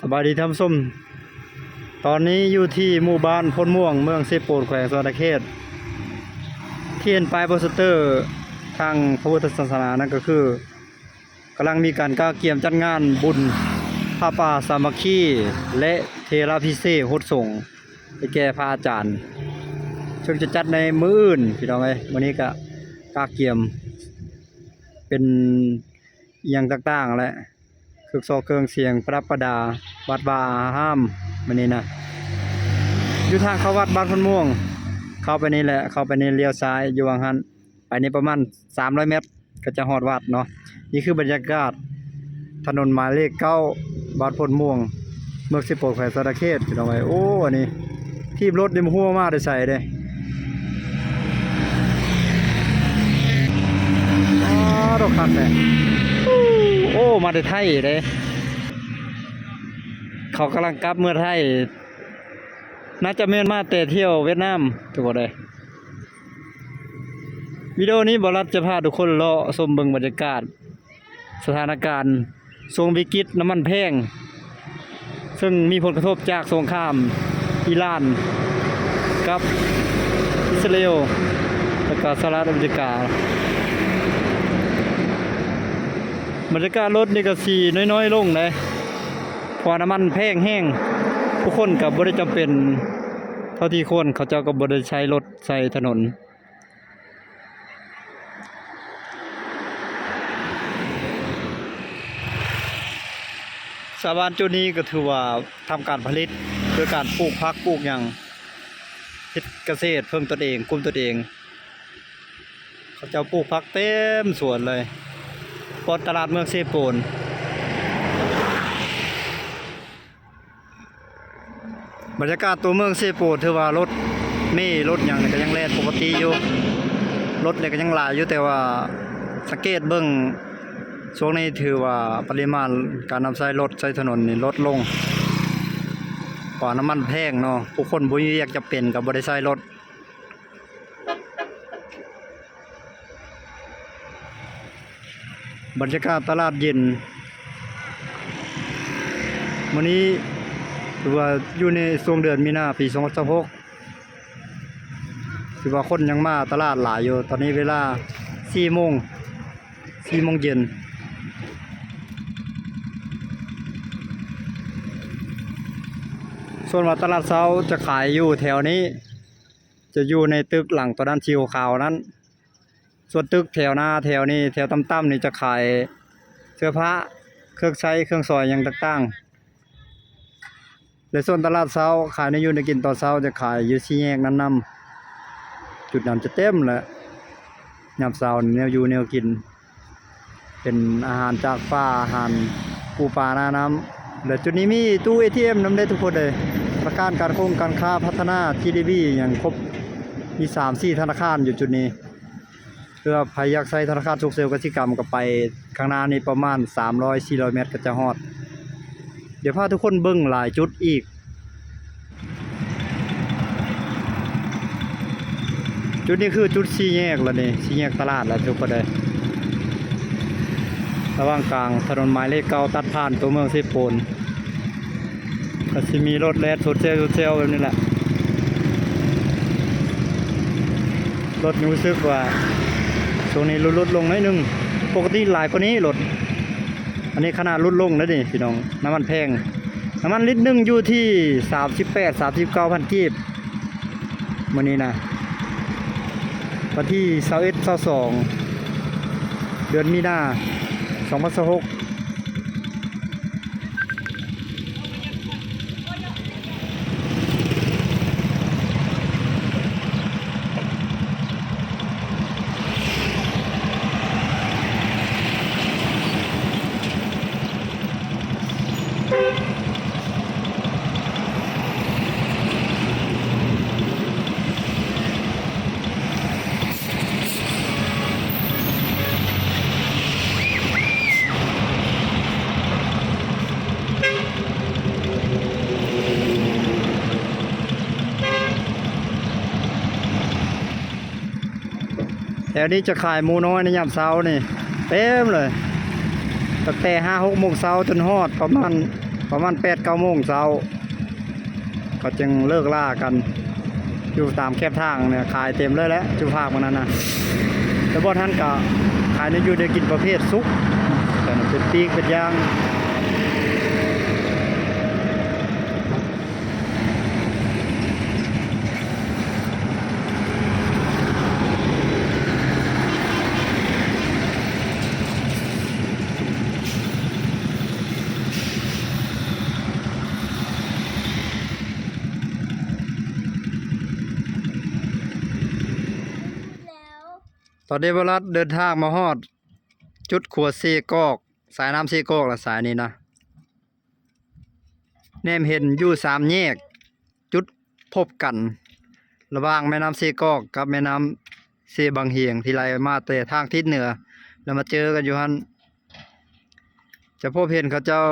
ສະບາຍດີທ່ານຜູ້ຊົມ, ຕອນນີ້ຢູ່ທີ່ໝູ່ບ້ານໂພນມ່ວງ ເມືອງເຊໂປນ ແຂວງສະຫວັນນະເຂດ. ທີ່ເຫັນປ້າຍໂປສເຕີທາງພະພຸດທະສາສະໜານັ້ນ ກໍຄືກຳລັງມີການກະກຽມຈັດງານບຸນຜ້າປ່າສາມັກຄີ ແລະ ເທລາພິເສກຫົດສົງໃຫ້ແກ່ພະອາຈານ, ເຊິ່ງຈະຈັດໃນມື້ອື່ນ ພີ່ນ້ອງເອີຍ. ມື້ນີ້ກະກະກຽມເປັນ ອີ່ຫຍັງຕ່າງໆແຫຼະ, ເຄື່ອງຊອກເຄື່ອງສຽງປະດັບປະດາວັດວາອາຮາມມື້ນີ້ນະ. ຢູ່ທາງເຂົ້າວັດບ້ານໂພນມ່ວງ, ເຂົ້າໄປນີ້ແຫຼະ, ເຂົ້າໄປນີ້ລ້ຽວຊ້າຍຢູ່ຫວ່າງຫັ້ນ, ໄປນີ້ປະມານສາມຮ້ອຍແມັດກໍຈະຮອດວັດເນາະ. ນີ້ຄືບັນຍາກາດຖະໜົນໝາຍເລກເກົ້າ ບ້ານໂພນມ່ວງ ເມືອງເຊໂປນ ແຂວງສະຫວັນນະເຂດ ພີ່ນ້ອງເອີຍ. ໂອ້ ອັນນີ້ ຖີບລົດນີ້ບໍ່ຮູ້ວ່າມາແຕ່ໃສເດ້. ອ້າ ດອກຄັກແທ້. ໂອ້ ມາແຕ່ໄທເດ້. ເຂົາກຳລັງກັບເມືອໄທ. ໜ້າຈະແມ່ນມາແຕ່ທ່ຽວຫວຽດນາມ ທຸກຄົນເອີຍ. ວິດີໂອນີ້ ບໍ່ລັດຈະພາທຸກຄົນເລາະຊົມເບິ່ງບັນຍາກາດ ສະຖານະການຊ່ວງວິກິດນ້ຳມັນແພງ ເຊິ່ງມີຜົນກະທົບຈາກສົງຄາມອີຣານກັບອິດສະຣາເອວ ແລ້ວກະສະຫະລັດອາເມລິກາ. ບັນຍາກາດລົດນີ້ກະຊິນ້ອຍໆລົງເດ້ ເພາະວ່ານ້ຳມັນແພງແຮງ, ຜູ້ຄົນກະບໍ່ໄດ້ຈຳເປັນເທົ່າທີ່ຄວນ, ເຂົາເຈົ້າກະບໍ່ໄດ້ໃຊ້ລົດໃຊ້ຖະໜົນ. ຊາວບ້ານຈຸດນີ້ກໍຖືວ່າທຳການຜະລິດໂດຍການປູກຜັກປູກຫຍັງ, ເຮັດກະເສດເພິ່ງຕົນເອງ, ກຸ້ມຕົນເອງ. ເຂົາເຈົ້າປູກຜັກເຕັມສວນເລີຍ ປອດຕະຫຼາດເມືອງເຊໂປນ. ບັນຍາກາດຕົວເມືອງເຊໂປນ ຖືວ່າລົດເມ ລົດຫຍັງນີ້ກໍຍັງແລ່ນປົກກະຕິຢູ່, ລົດນີ້ກໍຍັງຫຼາຍຢູ່, ແຕ່ວ່າສັງເກດເບິ່ງຊ່ວງນີ້ ຖືວ່າປະລິມານການນຳໃຊ້ລົດໃຊ້ຖະໜົນນີ້ລົດລົງ, ເພາະວ່ານ້ຳມັນແພງເນາະ, ຜູ້ຄົນບໍ່ມີວຽກຈຳເປັນກໍບໍ່ໄດ້ໃຊ້ລົດ. ບັນຍາກາດຕະຫຼາດເຢັນ ມື້ນີ້ຖືວ່າຢູ່ໃນຊ່ວງເດືອນມີນາ ປີສອງພັນຊາວຫົກ ຖືວ່າຄົນຍັງມາຕະຫຼາດຫຼາຍຢູ່. ຕອນນີ້ເວລາສີ່ໂມງ, ສີ່ໂມງເຢັນ. ສ່ວນວ່າຕະຫຼາດເຊົ້າຈະຂາຍຢູ່ແຖວນີ້ ຈະຢູ່ໃນຕຶກຫຼັງໂຕນັ້ນ ສີຂາວໆນັ້ນ. ສ່ວນຕຶກແຖວໜ້າແຖວນີ້ ແຖວຕ່ຳໆນີ້ຈະຂາຍເສື້ອຜ້າ, ເຄື່ອງໃຊ້ເຄື່ອງສອຍຫຍັງຕ່າງໆ. ແລະ ສ່ວນຕະຫຼາດເຊົ້າ ຂາຍແນວຢູ່ແນວກິນຕອນເຊົ້າ ຈະຂາຍຢູ່ສີ່ແຍກນັ້ນນຳ. ຈຸດນັ້ນຈະເຕັມແຫຼະ ຍາມເຊົ້າ ແນວຢູ່ແນວກິນ. ເປັນອາຫານຈາກປ່າ, ອາຫານປູປາໜ້ານ້ຳ. ແລະ ຈຸດນີ້ມີຕູ້ເອທີເອັມນຳເດ້ທຸກຄົນເອີຍ. ທະນາຄານການຄົງການຄ້າພັດທະນາ ຈີດີບີ ຫຍັງຄົບ, ມີສາມສີ່ທະນາຄານຢູ່ຈຸດນີ້. ເພື່ອໃຜຢາກໃຊ້ທະນາຄານສຸກເສີນກະສິກຳກໍໄປຂ້າງໜ້ານີ້ປະມານສາມຮ້ອຍສີ່ຮ້ອຍແມັດກໍຈະຮອດ. ດຽວພາທຸກຄົນເບິ່ງຫຼາຍຈຸດອີກ. ຈຸດນີ້ຄືຈຸດສີ່ແຍກລະນີ້, ສີ່ແຍກຕະຫຼາດລະທຸກຄົນເອີຍ. ລະຫວ່າງກາງຖະໜົນໝາຍເລກເກົ້າ ຕັດຜ່ານຕົວເມືອງເຊໂປນ, ກະຊິມີລົດແລ່ນສົດແຊວໆແບບນີ້ແຫຼະ. ລົດນີ້ຮູ້ສຶກວ່າຊ່ວງນີ້ຫຼຸດລົງໜ້ອຍໜຶ່ງ, ປົກກະຕິຫຼາຍກວ່ານີ້ລົດ. ອັນນີ້ຂະໜາດຫຼຸດລົງເດ້ນີ້ພີ່ນ້ອງ, ນ້ຳມັນແພງ. ນ້ຳມັນລິດໜຶ່ງຢູ່ທີ່ສາມສິບແປດ ສາມສິບເກົ້າພັນກີບ ມື້ນີ້ນະ, ວັນທີຊາວເອັດ ຊາວສອງ ເດືອນມີນາ ສອງພັນຊາວຫົກ. ແຖວນີ້ຈະຂາຍໝູນ້ອຍໃນຍາມເຊົ້ານີ້ເຕັມເລີຍ, ຕັ້ງແຕ່ຫ້າຫົກໂມງເຊົ້າຈົນຮອດປະມານ ປະມານແປດເກົ້າໂມງເຊົ້າ ເຂົາຈຶ່ງເລີກລາກັນ. ຢູ່ຕາມແຄມທາງນີ້ຂາຍເຕັມເລີຍແຫຼະ ຈຸພາກໝ່ອງນັ້ນນະ. ແຕ່ບ່ອນຫັ້ນກໍຂາຍແນວຢູ່ແນວກິນປະເພດສຸກ ແບບເປັນປີກເປັນຢ່າງ. ຕອນນີ້ບ່າວລັດເດີນທາງມາຮອດຈຸດຂົວເຊກອກ ສາຍນ້ຳເຊກອກລະ ສາຍນີ້ນະ. ແນມເຫັນຢູ່ສາມແຍກ ຈຸດພົບກັນລະຫວ່າງແມ່ນ້ຳເຊກອກກັບແມ່ນ້ຳເຊບັງຮຽງ ທີ່ໄຫຼມາແຕ່ທາງທິດເໜືອ ແລ້ວມາເຈີກັນຢູ່ຫັ້ນ. ຈະພົບເຫັນເຂົາເຈົ້າ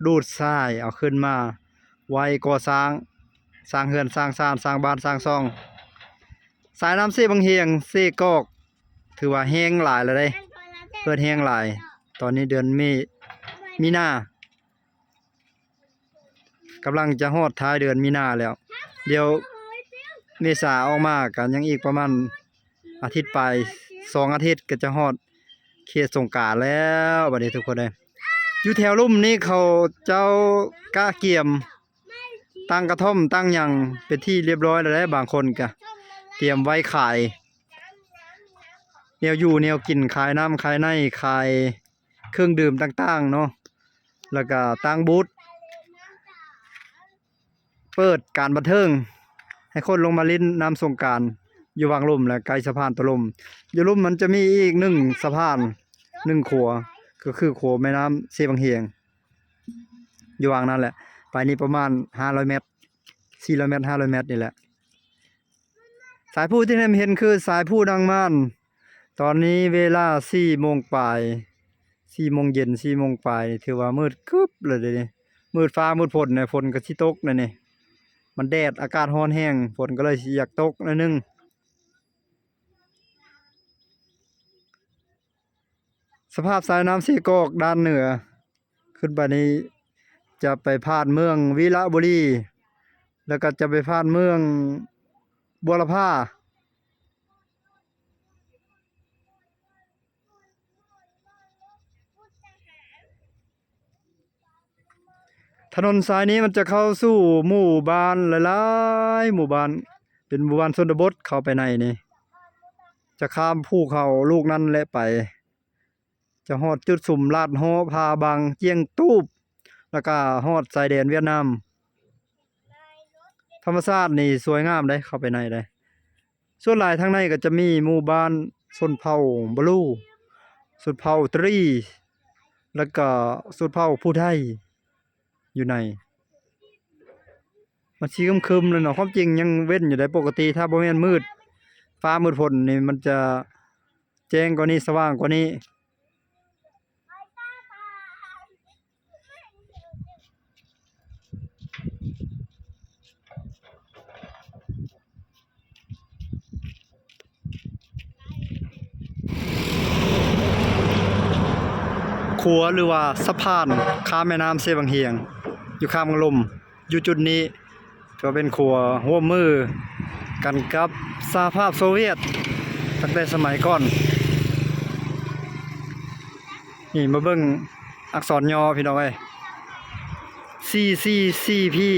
ດູດຊາຍເອົາຂຶ້ນມາໄວ້ກໍ່ສ້າງ, ສ້າງເຮືອນ, ສ້າງຊານ, ສ້າງບ້ານ, ສ້າງຊ່ອງ. ສາຍນ້ຳເຊບັງຮຽງ, ເຊກອກ ຖືວ່າແຫ້ງຫຼາຍແລ້ວເດ້, ເພິ່ນແຫ້ງຫຼາຍ. ຕອນນີ້ເດືອນມີ ມີນາ ກຳລັງຈະຮອດທ້າຍເດືອນມີນາແລ້ວ, ດຽວເມສາອອກມາກໍຍັງອີກປະມານອາທິດປາຍ, ສອງອາທິດກໍຈະຮອດເຂດສົງການແລ້ວ. ບັດນີ້ທຸກຄົນເອີຍ, ຢູ່ແຖວລຸ່ມນີ້ເຂົາເຈົ້າກະກຽມຕັ້ງກະທ່ອມຕັ້ງຫຍັງເປັນທີ່ລຽບຮ້ອຍແລ້ວເດ້. ບາງຄົນກໍກຽມໄວ້ຂາຍແນວຢູ່ແນວກິນ, ຂາຍນ້ຳຂາຍໃນ, ຂາຍເຄື່ອງດື່ມຕ່າງໆເນາະ, ແລ້ວກໍຕັ້ງບູດ ເປີດການບັນເທີງໃຫ້ຄົນລົງມາຫຼິ້ນນ້ຳສົງການຢູ່ວັງລຸ່ມ ແລະ ໃກ້ສະພານໂຕລຸ່ມ. ຢູ່ລຸ່ມມັນຈະມີອີກໜຶ່ງສະພານ, ໜຶ່ງຂົວ, ກໍຄືຂົວແມ່ນ້ຳເຊບັງຮຽງ ຢູ່ວັງນັ້ນແຫຼະ. ໄປນີ້ປະມານຫ້າຮ້ອຍແມັດ, ສີ່ຮ້ອຍແມັດ, ຫ້າຮ້ອຍແມັດນີ້ແຫຼະ. ສາຍພູທີ່ແນມເຫັນຄືສາຍພູນາງມານ. ຕອນນີ້ເວລາສີ່ໂມງປາຍ, ສີ່ໂມງເຢັນ, ສີ່ໂມງປາຍ ຖືວ່າມືດຄຶບແລ້ວເດນີ້, ມືດຟ້າມືດຝົນແຫຼະ, ຝົນກໍຊິຕົກແລ້ວນີ້. ມັນແດດ, ອາກາດຮ້ອນແຮງ, ຝົນກໍເລີຍຊິຢາກຕົກໜ້ອຍໜຶ່ງ. ສະພາບສາຍນ້ຳເຊກອກດ້ານເໜືອ ຂຶ້ນໄປນີ້ຈະໄປຜ່ານເມືອງວິລະບູລີ ແລ້ວກໍຈະໄປຜ່ານເມືອງບົວລະພາ. ຖະໜົນສາຍນີ້ມັນຈະເຂົ້າສູ່ໝູ່ບ້ານຫຼາຍໆໝູ່ບ້ານ, ເປັນໝູ່ບ້ານຊົນນະບົດເຂົ້າໄປໃນນີ້, ຈະຂ້າມພູເຂົາລູກນັ້ນແຫຼະໄປ. ຈະຮອດຈຸດຊຸມລາດເຫາະ ຜາບັງ ຈຽງຕູບ ແລ້ວກະຮອດຊາຍແດນຫວຽດນາມ. ທຳມະຊາດນີ້ສວຍງາມເດ້, ເຂົ້າໄປໃນເດ້. ສ່ວນຫຼາຍທາງໃນກໍຈະມີໝູ່ບ້ານຊົນເຜົ່າບລູ, ຊົນເຜົ່າຕຣີ ແລ້ວກະຊົນເຜົ່າຜູ້ໄທ ຢູ່ໃນ. ມັນຊິຄຶມໆແລ້ວເນາະ, ຄວາມຈິງຍັງເວັ້ນຢູ່ໃດ໋. ປົກກະຕິຖ້າບໍ່ແມ່ນມືດຟ້າມືດຝົນນີ້ ມັນຈະແຈ້ງກວ່ານີ້, ສະຫວ່າງກວ່ານີ້. ຂົວ ຫຼືວ່າສະພານຂ້າມແມ່ນ້ຳເຊບັງຮຽງ ຢູ່ຂ້າງວັງລຸ່ມ ຢູ່ຈຸດນີ້ ກໍເປັນຂົວຮ່ວມມືກັນກັບສະຫະພາບໂຊວຽດ ຕັ້ງແຕ່ສະໄໝກ່ອນ. ນີ້ມາເບິ່ງອັກສອນຍໍ ພີ່ນ້ອງເອີຍ, ຊີຊີຊີພີ.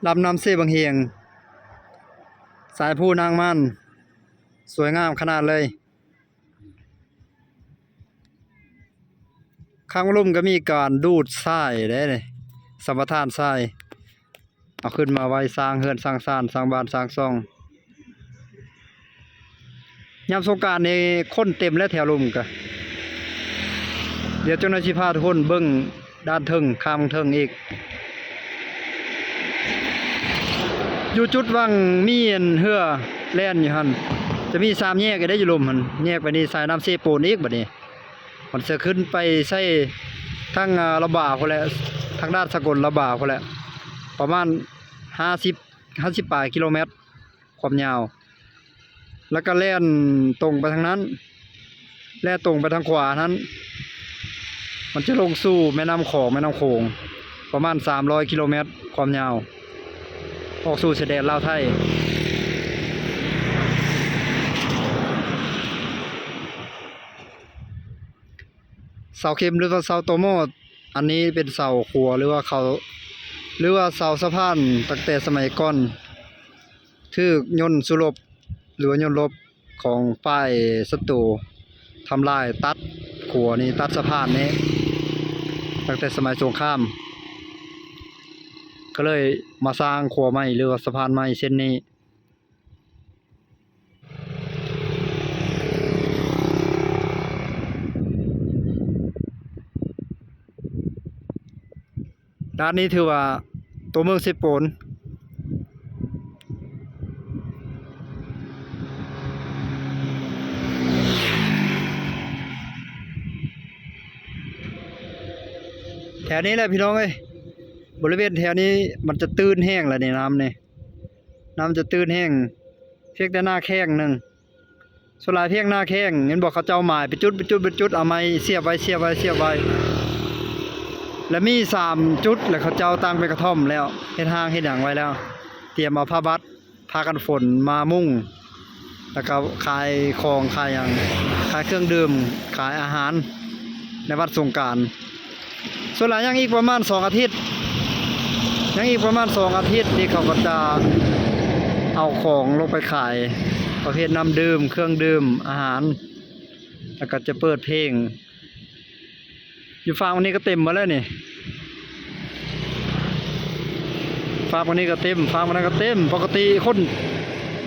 ລຳນ້ຳເຊບັງຮຽງ, ສາຍພູນາງມານ ສວຍງາມຂະໜາດເລີຍ. ຂ້າງລຸ່ມກໍມີການດູດຊາຍເດ້, ສຳປະທານຊາຍ ເອົາຂຶ້ນມາໄວ້ສ້າງເຮືອນສ້າງຊານ ສ້າງບ້ານສ້າງຊ່ອງ. ຍາມສົງການນີ້ຄົນເຕັມແລ້ວແຖວລຸ່ມກະ. ດຽວຈັກໜ່ອຍຊິພາທຸກຄົນເບິ່ງດ້ານເທິງ ຂ້າງເທິງອີກ. ຢູ່ຈຸດວັງມີອັນເຮືອແລ່ນຢູ່ຫັ້ນ ຈະມີສາມແຍກເດ້ ຢູ່ລຸ່ມຫັ້ນ ແຍກໄປນີ້ສາຍນ້ຳເຊໂປນອີກ ບັດນີ້ມັນຈະຂຶ້ນໄປໃສ່ທາງ ອ່າ ລະບາພຸ້ນແຫຼະ ທາງດ້ານສາກົນລະບາພຸ້ນແຫຼະ ປະມານຫ້າສິບ ຫ້າສິບປາຍກິໂລແມັດຄວາມຍາວ ແລ້ວກໍແລ່ນຕົງໄປທາງນັ້ນ ແລ່ນຕົງໄປທາງຂວານັ້ນ ມັນຈະລົງສູ່ແມ່ນ້ຳຂອງ ແມ່ນ້ຳໂຂງ ປະມານສາມຮ້ອຍກິໂລແມັດຄວາມຍາວ ອອກສູ່ຊາຍແດນລາວໄທ. ເສົາເຂັມ ຫຼືວ່າເສົາຕໍມໍ ອັນນີ້ເປັນເສົາຂົວ ຫຼືວ່າເຂົາ ຫຼືວ່າເສົາສະພານ ຕັ້ງແຕ່ສະໄໝກ່ອນ ຖືກຍົນສູ້ລົບ ຫຼືວ່າຍົນລົບຂອງຝ່າຍສັດຕູທຳລາຍ ຕັດຂົວນີ້ ຕັດສະພານນີ້ ຕັ້ງແຕ່ສະໄໝສົງຄາມ ກໍເລີຍມາສ້າງຂົວໃໝ່ ຫຼືວ່າສະພານໃໝ່ເສັ້ນນີ້. ດ້ານນີ້ຖືວ່າຕົວເມືອງເຊໂປນ ແຖວນີ້ແຫຼະພີ່ນ້ອງເອີຍ ບໍລິເວນແຖວນີ້ມັນຈະຕື້ນແຮງແລ້ວນີ້ ນ້ຳນີ້ ນ້ຳຈະຕື້ນແຮງ ພຽງແຕ່ໜ້າແຂ້ງໜຶ່ງ ສ່ວນຫຼາຍພຽງໜ້າແຂ້ງ ເຫັນບໍ່ ເຂົາເຈົ້າໝາຍເປັນຈຸດ ເປັນຈຸດ ເປັນຈຸດ ເອົາໄມ້ສຽບໄວ້ ສຽບໄວ້ ສຽບໄວ້ ແລະມີສາມຈຸດ ແລະເຂົາເຈົ້າຕັ້ງເປັນກະທ່ອມແລ້ວ ເຮັດຮ່າງເຮັດຫຍັງໄວ້ແລ້ວ ຕຽມເອົາຜ້າບັດ ຜ້າກັນຝົນມາມຸງ ແລ້ວກໍຂາຍຂອງຂາຍຫຍັງ ຂາຍເຄື່ອງດື່ມ ຂາຍອາຫານໃນວັນສົງການ. ສ່ວນຫຼາຍຍັງອີກປະມານສອງອາທິດ ຍັງອີກປະມານສອງອາທິດນີ້ ເຂົາກໍຈະເອົາຂອງລົງໄປຂາຍ ປະເພດນ້ຳດື່ມ ເຄື່ອງດື່ມ ອາຫານ ແລ້ວກໍຈະເປີດເພງ. ຢູ່ຟາກນີ້ກໍເຕັມໝົດແລ້ວນີ້ ຟາກນີ້ກໍເຕັມ ຟາກນັ້ນກໍເຕັມ ປົກກະຕິຄົນ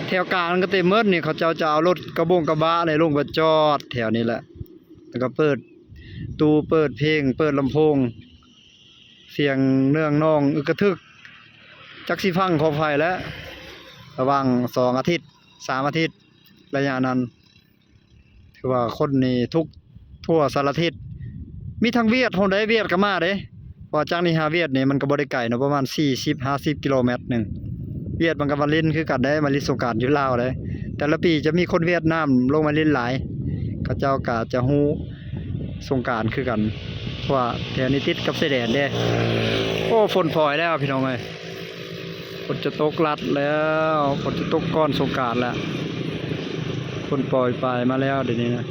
ແຖວກາງນັ້ນກໍເຕັມໝົດນີ້ ເຂົາເຈົ້າຈະເອົາລົດກະບົງກະບະແຫຼະລົງໄປຈອດແຖວນີ້ແຫຼະ ແລ້ວກໍເປີດຕູ້ ເປີດເພງ ເປີດລຳໂພງ ສຽງເໜືອງໜອງອຶກກະທຶກ ຈັກຊິຟັງຂອງໃຜແຫຼະ ລະຫວ່າງສອງອາທິດ ສາມອາທິດ ໄລຍະນັ້ນ ຖືວ່າຄົນນີ້ທຸກທົ່ວສາລະທິດ ມີທັງຫວຽດ ໂຮມໄດ ຫວຽດກໍມາເດ້ ເພາະວ່າຈາກນີ້ຫາຫວຽດນີ້ມັນກໍບໍ່ໄດ້ໄກເນາະ ປະມານສີ່ສິບ ຫ້າສິບກິໂລແມັດໜຶ່ງ ຫວຽດມັນກໍມາຫຼິ້ນຄືກັນເດ້ ມາຫຼິ້ນສົງການຢູ່ລາວເດ້ ແຕ່ລະປີຈະມີຄົນຫວຽດນາມລົງມາຫຼິ້ນຫຼາຍ ເຂົາເຈົ້າກໍຈະຮູ້ສົງການຄືກັນ ເພາະວ່າແຖວນີ້ຕິດກັບຊາຍແດນເດ້. ໂອ້ ຝົນປອຍແລ້ວພີ່ນ້ອງເອີຍ ຝົນຈະຕົກລັດແລ້ວ ຝົນຈະຕົກກ່ອນສົງການແລ້ວ ຝົນປອຍປາຍມາແລ້ວດຽວນີ້ນະ.